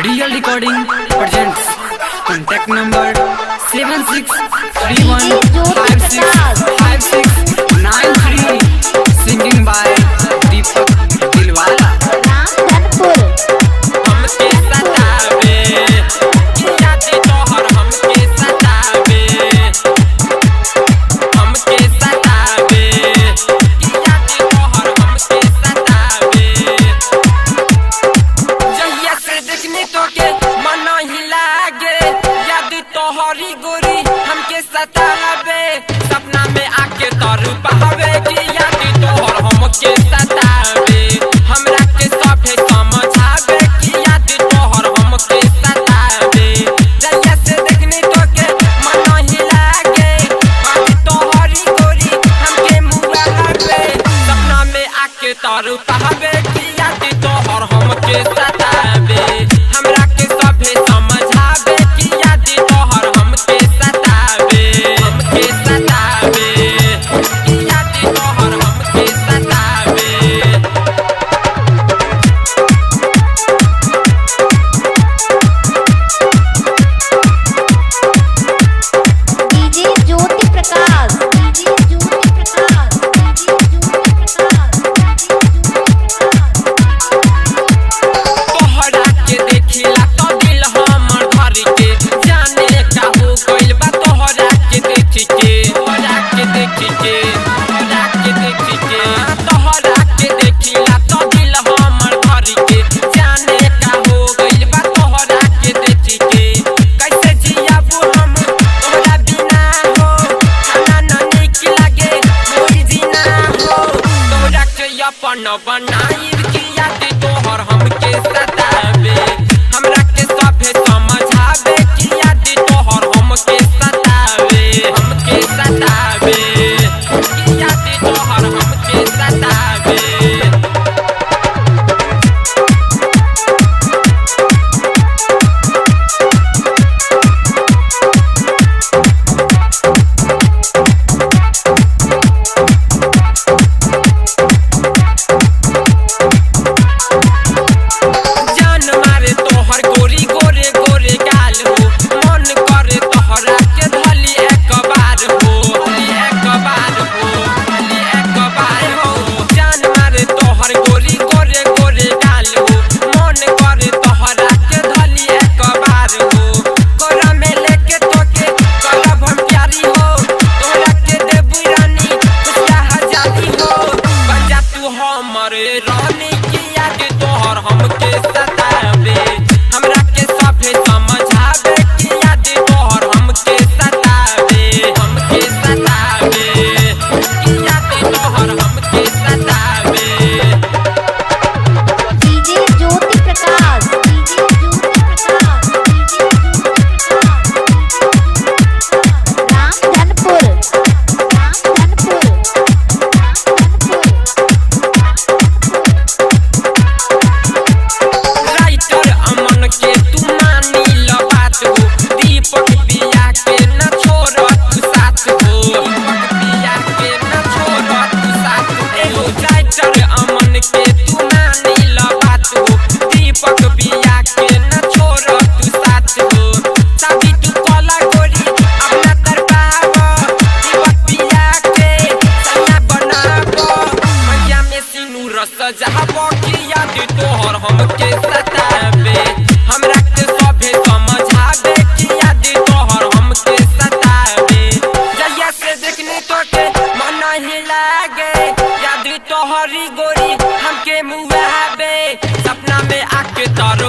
Real Recording presents. Contact number 7631565693. Singing by Deepak Dilwala. Ramdhanpur. हमके सतावे याद तोहर हमके सतावे, हमके सतावे याद तोहर हमके सतावे। जहिया से देखनी तोके मन ही लागे, याद तोहरी गोरी हमके सतावे। सपना में आके तोर पावे कि याद तोहर हमके सतावे। हमरा के सभे समझावे कि याद तोहर हमके सतावे। जहिया से देखनी तोके मन ही लागे, याद तोहरी गोरी हमके मुआवे। सपना में आके तोर पावे कि याद तोहर हमके सतावे। हमरा के सभे समझावे कि याद तोहर हमके सतावे, हमके सतावे कि याद तोहर हमके सतावे। DJ Jyoti Prakash, DJ Jyoti Prakash, DJ Jyoti Prakash, DJ Jyoti Prakash. तोहरा के देखिला तो दिल हमर धर के, जाने का हो गइल बा तोहरा के देख के, तोहरा के देख के, तोहरा के देख के, तोहरा के देखिला तो दिल हमर धर के, जाने का हो गइल बा तोहरा के देख के। कैसे जियाबू हम तोहरा बिना हो, खाना न नीक लागे मोर जीना हो। तोहरा के अपन बनाई कि याद तोहर हमके सतावे। हमरा के सभे समझावे कि याद तोहर हमके सतावे, हमके सतावे कि याद तोहर हमके सतावे। जान मारे तोहर गोरी गोरे गोरे गाल हो, मन करे तोहरा के धली एक बार हो, धली एक बार हो, धली एक बार हो। जान मारे तोहर गोरी गोरे गोरे गाल हो, मन करे तोहरा के धली एक बार हो। कोरा में लेके तोके करब हम प्यारी हो, तोहरा के देबू रानी खुशिया हजारी हो। बन जा तू हमर रानी की याद तोहर हमके सतावे। हमरा के सभे समझावे कि याद तोहर हमके सतावे, हमके सतावे कि याद तोहर हमके सतावे। DJ Jyoti Prakash, DJ Jyoti Prakash, DJ Jyoti Prakash, Ramdhanpur, Ramdhanpur, Ramdhanpur. Writer Aman के तू मानी ल बात हो, दीपक पिया के न छोड़ तू साथ हो, दीपक पिया के न छोड़ तू साथ हो। एहो राइटर अमन के तू मानी ल बात हो, दीपक पिया के न छोड़ तू साथ हो। साबी तू कला गोरी अपना तरपाव, दीपक पिया के सैया बनाव। मैया में सिनूर सजाव कि याद तोहर हमके सतावे। हमरा के सभे समझावे कि याद तोहर हमके सतावे। जहिया से देखनी तोके मन ही लागे, याद तोहरी गोरी हमके मुआवे। सपना में आके तोर